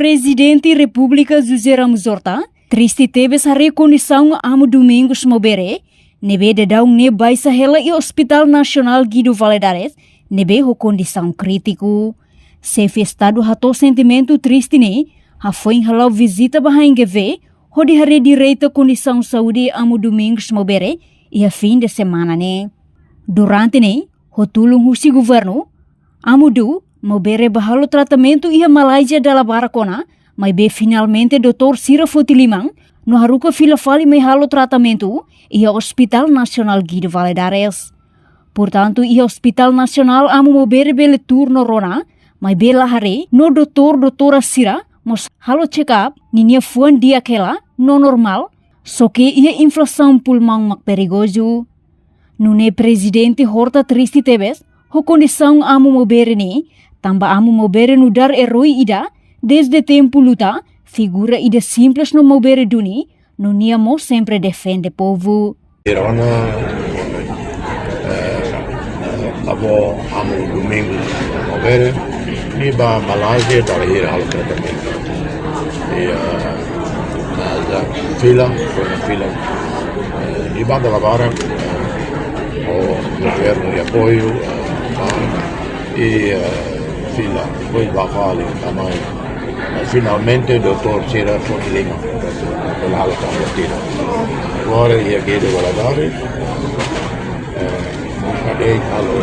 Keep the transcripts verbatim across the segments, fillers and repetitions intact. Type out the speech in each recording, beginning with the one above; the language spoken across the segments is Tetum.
Prezidente Repúblika José Ramos Horta triste tebes haree kondisaun Amu Domingos Maubere, ne'ebé daudaun ne'e baixa hela iha Hospital Nasionál Guido Valadares, ne'ebé ho kondisaun krítiku. Xefe Estadu hato'o sentimentu triste ne'e hafoin hala'o vizita ba H N G V, hodi haree direta kondisaun saúde Amu Domingos Maubere iha fin de semana ne'e. Durante ne'e, ho tulun husi governu, Amu Du Maubere bá halo tratamentu iha Malázia dala barak ona, maibé finalmente doutór sira foti liman, no haruka fila fali mai halo tratamentu iha Hospital Nasionál Guido Valadares. Portantu, iha Hospital Nasionál Amu Maubere bele tuur no rona, maibé la haree, no doutór, doutora sira mós halo check-up, ninia fuan di'ak hela no normál, só ke iha inflamasaun pulmaun mak perigozu. Nune'e Prezidente Horta triste tebes ho kondisaun Amu Maubere ne'e, tanba Amu Maubere nu'udar erói ida, dezde tempu luta, figura ida simples no Maubere duni, no nia mós sempre defende povu. Rona, eh, avó Amu Domingos Maubere, nia bá Malázia dala hira halo tratamentu. I, eh, na, na fila, foin fila, eh, nia bá dala barak, eh, ho governu nia apoiu, eh, bá, i, eh, fila, depois bá fali, também. Mas finalmente, doutór sira foti liman, para halo tratamentu. Agora, iha Guido Valadares, eh, buka de'it halo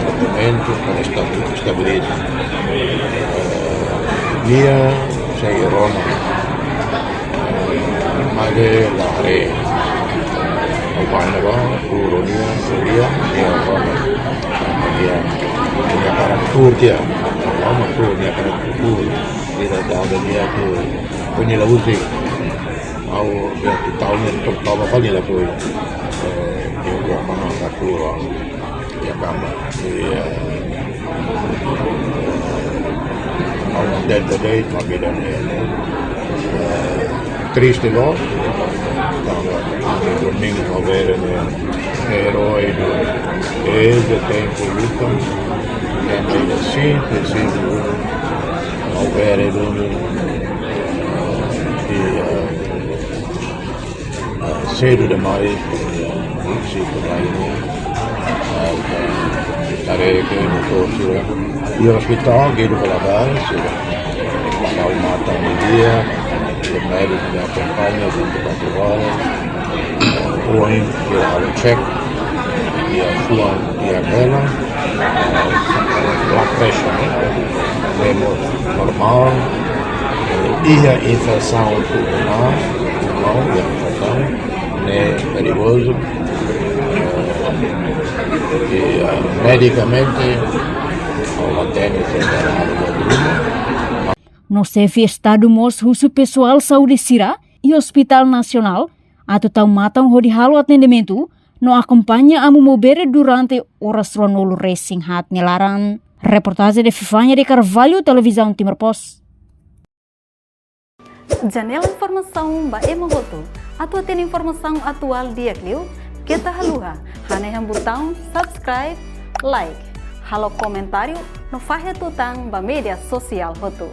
tratamentu para estabi-, estabiliza. Eh, nia sei rona. Eh, maibé la haree. Au bá ne'ebá, tuur nia, tuur nia, nia rona. Nia, nia hakarak tuur tiha. Lama tuur, nia hakarak tuur. Nia dada nia tuur. Foin nia la husik. Au, nia tuur tiha, nia tuur tiha, fali la tuur. Eh, nia buat mana ka tuur. Nia kama. Nia, eh, au, dentro de, ma vida ne'e, eh, triste loos. Tanba Amu Domingos Maubere ne'e erói duni, dezde tempu luta, nia sempre, sempre luta. Maubere duni, i, eh, eh, sedu demais, eh, se por aí, eh, haree ke doutór sira iha Hospital Guido Valadares, sira. Tau matan nia di'ak, o médiku nia akompaña vinte e quatro horas. Ohin sira halo check, nia fuan di'ak hela, blood pressure ne'e, ne'e mós normál, iha inflamasaun pulmonar, pulmaun, iha inflamasaun, ne'e perigozu. I, ah, medikamente, o mantene se. No Xefe Estadu mós husu pesoál saúde sira iha Hospital Nasionál atu tau matan hodi halo atendimentu no akompaña Amu Maubere durante oras ruanulu-resin-haat nia laran. Reportajen Fifania de Carvalho, Televizaun Timor Post. Janela informasaun ba ema hotu. Atu hatene informasaun atuál di'ak liu, keta haluha hanehan butaun subscribe, like, halo komentáriu no fahe tutan ba média sosiál hotu.